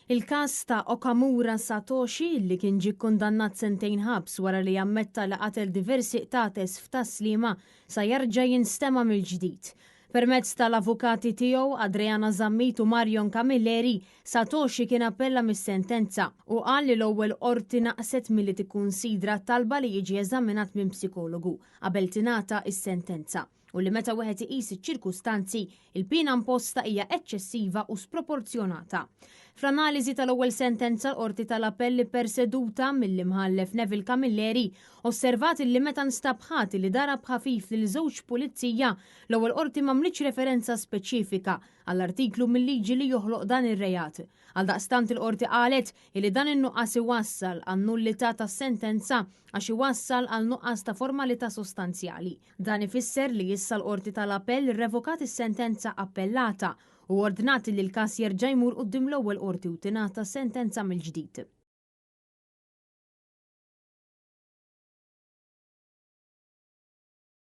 Il-każ ta' Okamura Satoshi, li kien ġie kkundannat sentejn ħabs wara li ammetta li qatel diversi qtates f'Tas-Sliema, sa jerġa' jinstema' mill-ġdid. Permezz tal-avukati tiegħu, Adriana Zammit u Marion Camilleri, Satoshi kien appella mis-sentenza u qal li l-ewwel Qorti naqset milli tikkunsidra t-talba li jiġi eżaminat minn psikologu qabel tingħata s-sentenza. u li meta wieħed iqis iċ-ċirkustanzi, il-piena imposta hija eċċessiva u sproporzjonata. Fl-analiżi tal-ewwel sentenza l-Qorti tal-Appell ipperseduta mill-Imħallef Neville Camilleri osservat illi meta nstab ħati li darab ħafif lil żewġ pulizija, l-ewwel Qorti m'għamlitx referenza speċifika għall-artiklu mil-liġi li joħloq dan ir-reat. Għaldaqstant il-Qorti qalet illi dan in-nuqqas iwassal għan-nullità tas-sentenza għax iwassal għal nuqqas ta' formalità sostanzjali. Dan ifisser li issa l-Qorti tal-Appell rrevokat is-sentenza appellata u ordnat li l-każ jerġa' jmur quddiem l-ewwel Qorti u tingħata sentenza mill-ġdid.